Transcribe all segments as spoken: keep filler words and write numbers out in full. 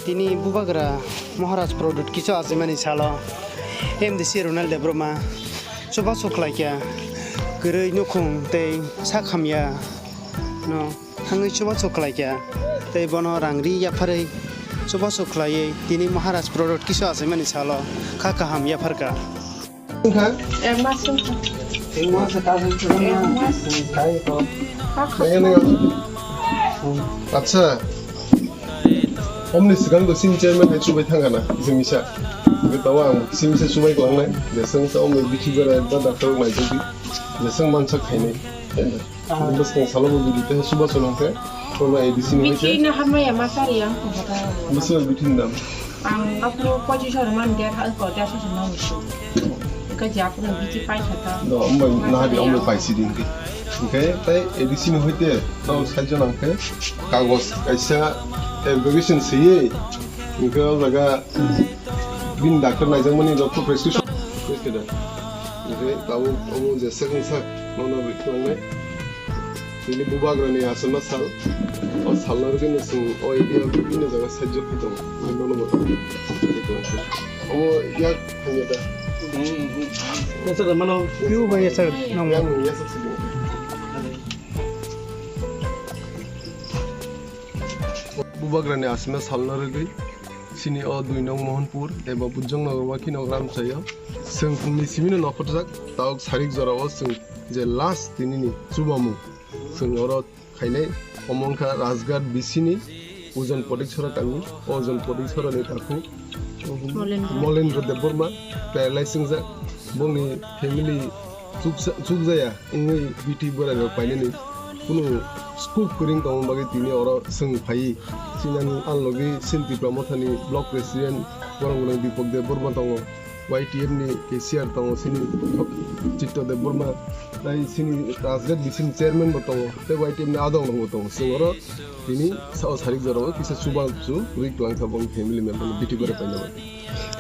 Tini Bubagra Maharaj Product kisu achaimani salo M D C Ronald Debbarma chubachu khlaikha kwrwi nukhung tei sak hamya no thangwi chubachu khlaikha tei bono rang ri yapharwi chubachu khlaiwi tini Maharaj Product kisu achaimani salo kha kaham yapharkha. Wngkha? Ek mas wngkha. Ek mas ta wngkha. Ek mas. Wngkha to. Kha kha. Naya naya. Acha. Omni swkang do sini chairman hai chubai thangana, jengisa. Getawa ang sini se chubai klangnai. Jesang sa omni bithi berai da doctor naijagwi. Jesang mansa khainai. Bwskang salo bo bidi tei suba chwlang khe, kono A D C ni Bithi hwnkhe. Na hamya ma sari ang kung kata. Bwswk bithi ni dam? Ang aphuru pochis hajar man der ha ko der sa na musu. Ka ja aphuru bithi pai kata. No, ambai na di ambai pai si din ki. Hwnkhe tei A D C ni hoite tau saijo nang khe kagos kaisa application swiwi hwnkhe o jaga bini doctor naijakmani rokto prescription. Hwnkhe da. Hwnkhe tabuk omo je second sak nono riklangnai. Tini Bubagrani aswkno sal, o salno rwgwino chwng o area o bibinno jaga sajjak khe tongo. Omo yak thangya da? Yes, sir, mano, piu bai, yes, sir, nang. Yang yasak sidi. Bubagrani aswkno salno rwgwi, chini o dui nong Mohanpur eba Bujong Nagar Wakhi Nagar amchaio. Chwng phungni simino nokharjak, tabuk sarik jorao chwng je last tinini chubamung. Chwng oro khainai omo wngkha Rajghat bisini Ujon Potik Sora kami, o Ujon Potik Sorani takhuk Molendra. Molendra Debbarma, paralyze wngjak, bongni family chuksa-, chukjaya wngwi bithi borai rok painani kunu scope kwrwng tongma bagwi tini oro chwng phaiwi chinani anlogi chini Tipra Mothani block president borok wngnai Dipak Debbarma tongo. Y T F ni cashier tongo, sini Chitto Debbarma, tei sini Rajghat bisini chairman bo tongo, tei Y T F ni adong rok bo tongo. Chwng oro tini sa-, o sarik jorao kisa chubachu rwi twlang kha boni family member ni bithi borai paina bagwi.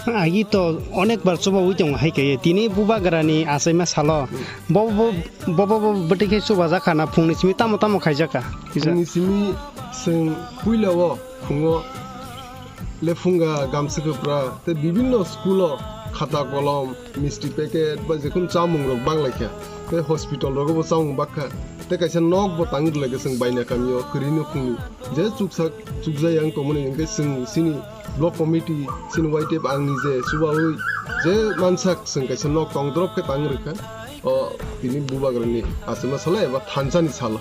Agi to onek bar chubaui tongo hai khe tini Bubagrani achaima salo. Hmm. Bo, bo, bo, bo, bo, bwtwi khe chubajak kha na phungni simi tamo tamo khaijak kha? Kisa. Phungni simi chwng puila o phungo lephunga, gamsa kwpra, tei bibinno school o khata kolom, misti packet ba jekhunu chamung rok bang lai kha, tei hospital rogo bo chamung bak kha, tei kaisa nok bo tang rw lai kha chwng baina kami o kwrwi nukhungni je chuksak chukjaya wng tongmani, hwnkhe chwng chini block committee, chini Y T F ang nije chubaui je mansak chwng kaisa nok tong drop khe tang rw kha o tini Bubagrani achaima salo eba thansa ni salo.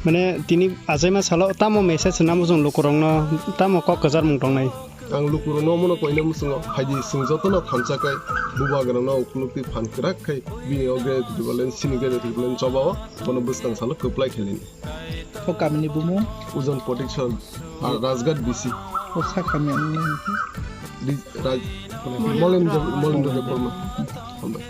Mane tini achaima salo tamo message swnamo chwng lukurokno tamo kok kwcharmung tongnai? Ang lukurokno omono koina muchungo, phaidi chwng jotono thansa khai Bubagrano ukuluk twi phan kwrak khai bini o gate rwbalen, sini gate rwbalen chobao bono bwskang salo kwplai khailini. O kamini bumung? Ujon Potik Sor, ah, Rajghat B C. O sakhamya wngmani. Di-, Raj-, Molendra, Molendra Debbarma. Hambai.